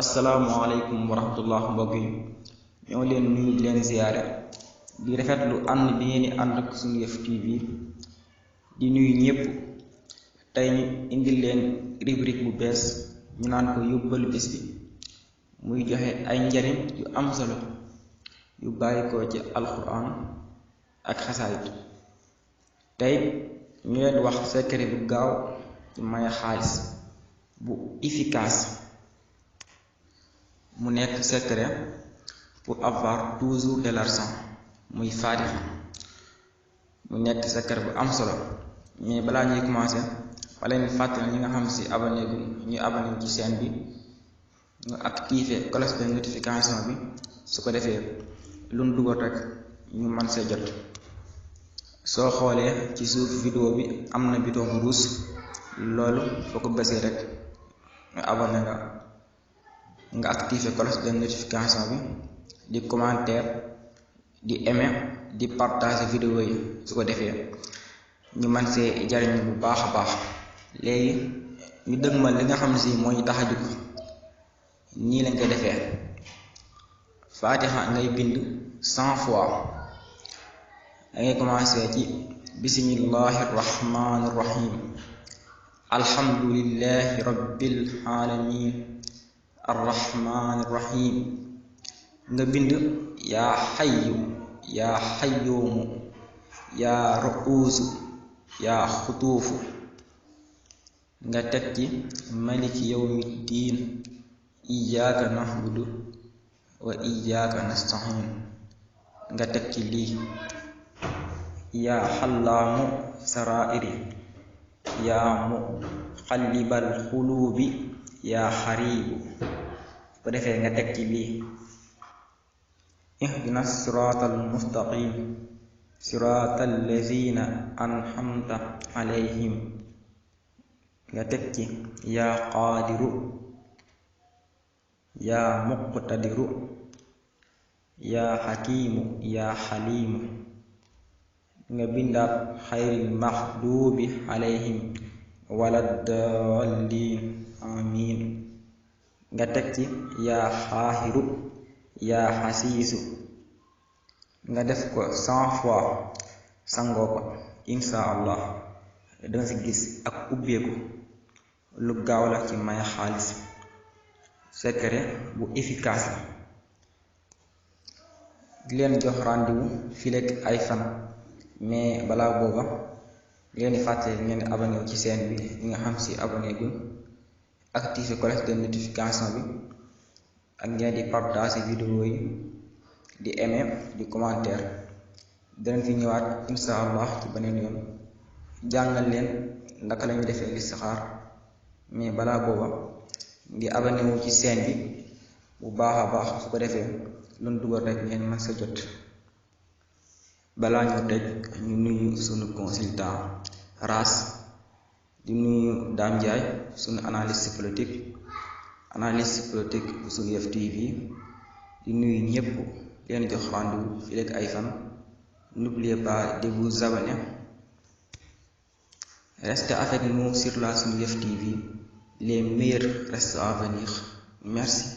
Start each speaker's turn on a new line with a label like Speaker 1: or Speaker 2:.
Speaker 1: asalaamaaleykum wa rahmatullah mbokk yi ñoo leen nuyu di leen ziyaare di rafetlu ànd bi ngeen di ànd ak Sunu Yëf TV di nuyu ñépp. tey ñu indil leen rubrique bu bees ñu naan ko yóbbalu bis bi, muy joxe ay njariñ yu am solo yu bàyyi ko ci alquran ak xasaayit. tey ñu leen wax secret bu gaaw ci maye xaalis bu efficace. mu nekk secret pour avoir toujours de l'argent, muy Fatiha. mu nekk secret bu am solo, mais balaa ñuy commencer wala ñu fàttali ñi nga xam si abonné bi ñu abonné ci chaîne bi ñu activer cloche de notification bi, su ko defee lu ñu dugal rek ñu mën see jot. soo xoolee ci suuf vidéo bi am na bouton bu rouge, loolu foo ko bësee rek ñu abonné nga activer cloche de notification bi, di commentaire, di aimer, di partager vidéo yi, su ko defee ñu mën see jariñ bu baax a baax. léegi ñu dëgmal li nga xam si moo ñu tax a jóg. nii lañ koy defee: Fatiha ngay bind 100 fois. da ngay commencé ci bismillahi rahmani rahim, alhamdulillahi rabbil alamin, arrahmani rahim. nga bind yaa xayyu yaa xayyuumu yaa ru'uusu yaa xutuufu. nga teg ci maliki yawmi diin, iyyaka na'budu wa iyyaka nasta'in. nga teg ci lii: yaa xallaamu saraa'iri, yaa muqallibal xuluubi, yaa xariibu. bu defee nga teg ci lii: ihdina siraatal mustaqim, siraatal lazina an'amta alayhim. nga teg ci yaa qaadiru, yaa muqtadiru, yaa xakiimu, yaa xaliimu. nga bindaat xayril maxduubi alayhim wala daalliin amiin. nga teg ci yaa xaahiru, yaa xasiisu. nga def ko 100 fois, sangoo ko. insha allah danga si gis ak ubbeeku lu gaaw la ci may xaalis. secret bu efficace la. di leen jox rendez-vous fileeg ay fan, mais balaa booba leen di fàttali ngeen di abonné ci chaîne bi ñi nga xam si abonné guñ, activer cloche de notification bi, ak ngeen di partager vidéo yi, di aimer, di commentaire. danañ fi ñëwaat insha allah ci beneen yoon jàngal leen naka lañu defee listixaar, mais balaa booba ngi abonné wu ci chaîne bi bu baax a baax, su ko defee lu ñu dugal rek ngeen mën sa jot. balaa ñu tëj ñu nuyu sunu consultant Ras, di nuyu Dame Ndiaye sunu analyste politique bu Sunu Yëf TV. di nuyu ñépp, leen jox rendez-vous fi lekk ay fan. N'oubliez pas de vous abonner. Restez avec nous sur la Sunu Yëf TV. Les meilleurs restent à venir. Merci.